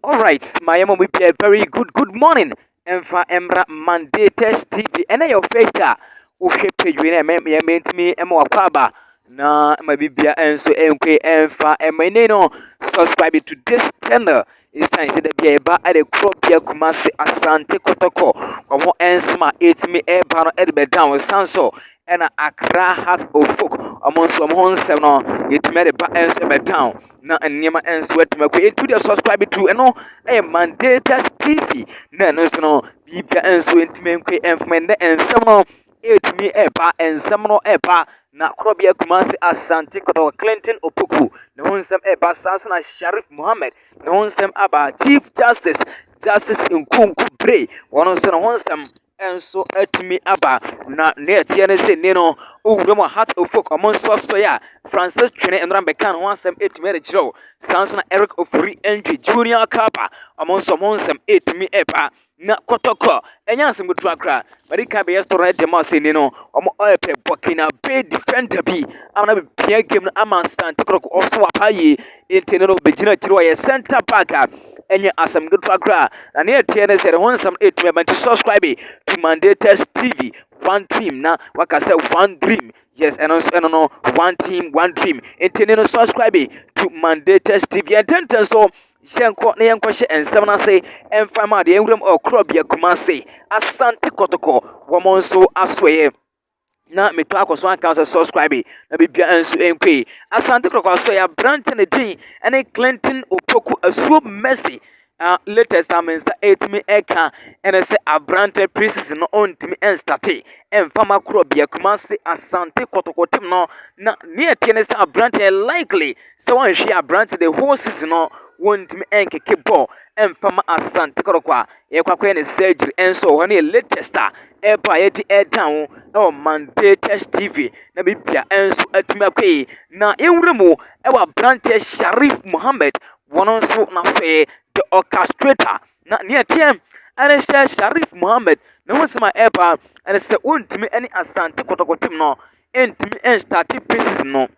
Alright, my mom be a very good good morning. Ɛmfa mmra Mandators TV. Ɛnɛ yɛ first a wohwɛ page wei na yɛmɛntumi ɛma wakɔ aba na ma bibia nso ɛnkwe ɛmfa ɛma ɛnɛ no, subscribe to this channel. Ɛsiane sɛ da bi a yɛba ɛde korɔ bia Kumase Asante Kɔtɔkɔ wɔn nsɛm a ɛtumi ɛreba no ɛde bɛda wɔn san so, ɛna Accra Hearts of Oak wɔn nso wɔn ho nsɛm no yɛtumi ɛde ba nso ɛbɛda na nneɛma nso atumi akɔ. Ɛntu deɛ, subscribe to ɛno ɛyɛ Mandators TV na ɛno nso no biribia nso ntumi nkɔ ɛmfama. Nnɛ nsɛm no ɛtumi ɛba, nsɛm no ɛba na korɔbea Kumase Asante Kɔtɔkɔ, Clinton Opoku ne ho nsɛm ɛba, saa nso na Sharif Mohammed ne ho nsɛm aba, Chief Justice, Justice Nkunku Bere, wɔn nso ne ho nsɛm nso atumi aba. Na nea ɛteɛ ne sɛ nne no owura mu a Hearts of Oak ɔmo nso asɔe a Francis Twene nnora bɛka ne ho asɛm ɛtumi ɛde kyerɛw, saa nso na Eric Ofori Antwi Junior Kaba ɔmo nso ɔmo nsɛm ɛtumi ɛba. Na Kɔtɔkɔ ɛnyɛ asɛm ketewa koraa, mɛde ka bɛyɛ story no ɛde ma sɛ ni no ɔmo ɔyɛpɛ Burkina defender bi ama na bɛpia game no ama Asante Kɔtɔkɔ ɔso apa yie, nti no bɛgyina akyire ɔyɛ center back a ɛnyɛ asɛm ketewa koraa. Na ne ɛteɛ ne sɛ ne ho nsɛm ɛtumi ɛba, nti subscribe to Mandators TV. One team na waka sɛ one dream. Yes, ɛno nso ɛno no one team, one dream, nti ne no subscribe to Mandators TV. Yɛntɛntɛn so yɛnkɔ na yɛnkɔhyɛ nsɛm no ase ɛmfa ma adeɛ nwuram ɔkorɔ bea Kumase Asante Kɔtɔkɔ wɔn nso asoɛyɛ na metɔ akɔ so aka sɛ subscribe na biribia nso nkwe. Asante Kɔtɔkɔ asoɛyɛ aberante ne din ɛne Clinton Opoku Asuo Mercy. Latest a me nsa ɛtumi ɛka ɛne sɛ aberante pre-season no ɔntumi ɛnstart ɛmfa ma korɔ bea Kumase Asante Kɔtɔkɔ team no. Na ne ɛteɛ ne sɛ aberante likely sɛ wɔnhwɛ aberante the whole season no wɔntumi ɛnkeke ball ɛmfa ma Asante Kɔtɔkɔ a yɛkɔ akɔyɛ ne surgery ɛnso wɔ hɔ no yɛ latest a ɛba a yɛde ɛda ho ɛwɔ Mandators TV na bibia ɛnso atumi akɔ yi. Na yɛnwura mu ɛwɔ aberanteɛ Sharif Mohammed, wɔn nso n'afɛ the orchestrator. Na nea ɛteɛ ɛne sɛ Sharif Mohammed ne ho nsɛm a ɛba ɛne sɛ wɔntumi ɛne Asante Kɔtɔkɔ team no ɛntumi ɛnstart pre-season no.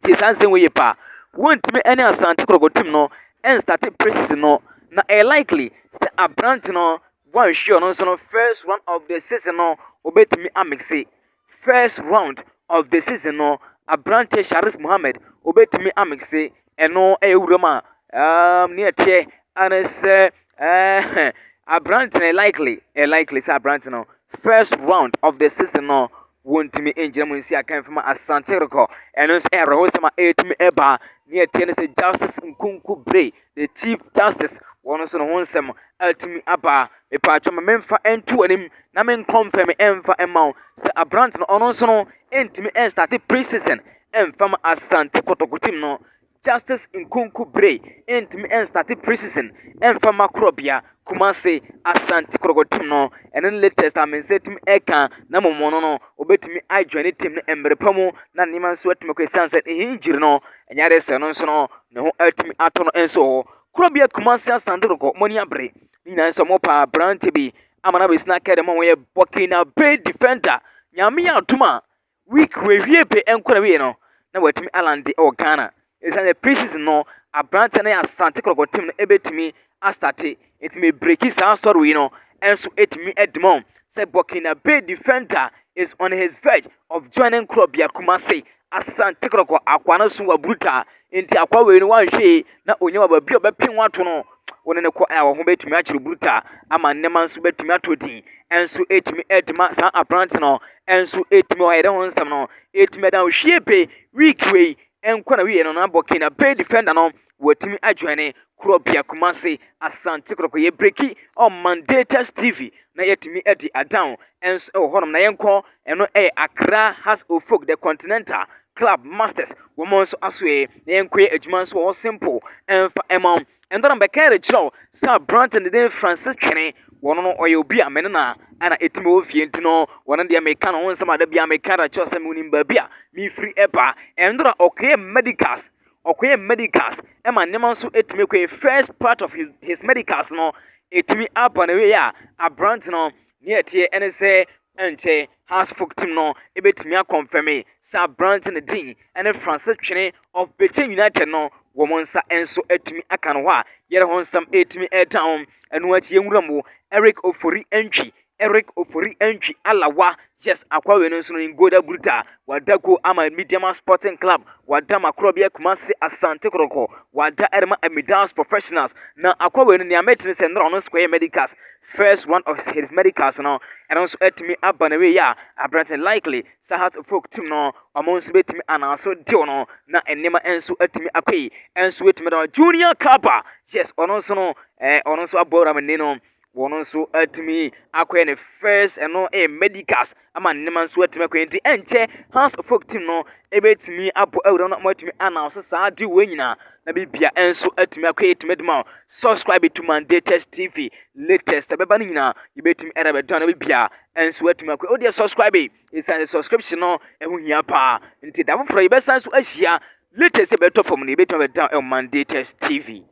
Tie saa nsɛm wɔ yie paa, wɔntumi ɛne Asante Kɔtɔkɔ team no ɛnstart pre-season no, na ɛyɛ likely sɛ aberante no wɔnhwɛ ɔno nso no first round of the season no obetumi amiss. First round of the season no aberante Sharif Mohammed obetumi amiss. Ɛno ɛyɛ wuram a ne ɛteɛ ɛne sɛ aberante no likely sɛ aberante no first round of the season no wɔntumi ngyina mu nsi akan fama Asante Kɔtɔkɔ. Ɛno nso ɛyɛ awerɛhosɛm a ɛretumi ɛba. Ne ɛteɛ ne sɛ Justice Nkunku Bray, the Chief Justice, wɔn nso ne ho nsɛm atumi aba. Mepatwa ma memfa nto anim na menkɔmfɛm ɛmfa ɛma wo sɛ aberante no ɔno nso no ɛntumi ɛnstart pre-season ɛmfa ma Asante Kɔtɔkɔ team no. Justice Nkunku Bray ɛntumi ɛnstart pre-season ɛmfa ma korɔbea Kumase Asante Kɔtɔkɔ team no. Ɛno ne latest a me nsa tumi ɛka, na mmom no obetumi ajoin ne team no mmerɛ pa mu na nneɛma nso atumi akɔ, esiane sɛ ne injury no ɛnyɛ ade sɛ no nso no ne ho atumi atɔ no nso wɔ korɔbea Kumase Asante Kɔtɔkɔ. Mo ani abere ne nyinaa nso mo pa aberante bi ama no abɛsi n'aka dɛm a wɔyɛ Burkina Faso defender. Nyame yɛ adom a week wɔawie pe ɛnkɔ na wie no na wɔatumi aland ɛwɔ Ghana, ɛsiane sɛ pre-season no aberante no yɛ Asante Kɔtɔkɔ team no ɛbɛtumi astart. Nti me break saa story yi no ɛnso ɛtumi ɛdi mɔ sɛ Burkina Faso defender is on his verge of joining Korɔbea Kumase Asante Kɔtɔkɔ. Akwa no so wɔ brutal, nti akwa wei no wanhwɛ na onya wɔ baabi a ɔbɛpem wato no wɔne ne kɔ a wɔn ho bɛtumi akyerɛ brutal ama nneɛma nso bɛtumi atɔ din ɛnso ɛtumi ɛdi ma saa aberante no ɛnso ɛtumi ɔyɛ dɛ ho nsɛm no ɛtumi ɛda hwie pe week wei ɛnkɔ na wie no na Burkina Faso defender no wɔtumi ajoin Kurɔbea Kumase Asante Kɔtɔkɔ. Yɛ break on Mandators TV na yɛtumi ɛde adown ɛnso ɛwɔ hɔnom. Na yɛnkɔ ɛno ɛyɛ Accra Hearts of Oak, the Continental Club Masters, wɔn nso aso yɛ na yɛnkɔ yɛ adwuma nso wɔ hɔ simple ɛmfa ɛma wɔn. Ɛndɔrɔ bɛka yɛrɛ kyerɛw sɛ aberante ne den Francis Twene, wɔn no ɔyɛ obi a mene na ɛna ɛtumi wɔ fie, nti no wɔn deɛ meka no ho nsɛm a da bia meka da kyerɛw sɛ menim baabi a mefiri ɛba. Ɛndɔrɔ ɔkɔyɛ medicals, ɔkɔyɛ medicals ɛma nneɛma nso ɛtumi kɔyɛ first part of his medicals no ɛtumi aba na wei a aberante no ne ɛteɛ ɛne sɛ ɛnkyɛ Hearts of team no ɛbɛtumi aconfirm sɛ aberante no din ɛne Francis Twene of Bechem United no. Wɔn nsa nso atumi aka no hɔ a yɛrɛ ho nsɛm ɛtumi ɛda ho. Ɛno akyi, yɛnwura mu Eric Ofori Antwi, Eric Ofori Antwi Alawa. Yes, akwa wei no nso no Ngoda Bruta wada go ama Medeama Sporting Club, wada makorɔ Kumasi Asante Kotoko, wada ɛrema Amidas Professionals. Na akwa wei no, nea mɛtene sɛ nnora ɔno nso kɔyɛ medicals, first one of his medicals no, ɛno nso atumi aba na wei a aberante likely sɛ Hearts of Oak team no, ɔmo nso bɛtumi anaaso deal no na nneɛma nso atumi akɔ yi nso atumi da. Junior Kaba, yes, ɔno nso no ɔno nso abɔ wura ne no, wɔn nso atumi akɔyɛ ne first, ɛno ɛyɛ medicals ama nneɛma nso atumi akɔyɛ. Nti ɛnkyɛ Hearts of Oak team no ɛbɛtumi abɔ awura no, ama atumi announce saa de wɔ nyinaa na bibia nso atumi akɔyɛ atumi aduma. Subscribe to Mandators TV, latest ɛbɛba no nyinaa yɛbɛtumi ɛda bɛdɔn na bibia nso atumi akɔyɛ. O deɛ, subscribe, ɛsiane subscription no ɛho hia paa. Nti da foforɔ yɛbɛsan so ahyia, latest ɛbɛtɔ fam no yɛbɛtumi abɛdan ɛwɔ Mandators TV.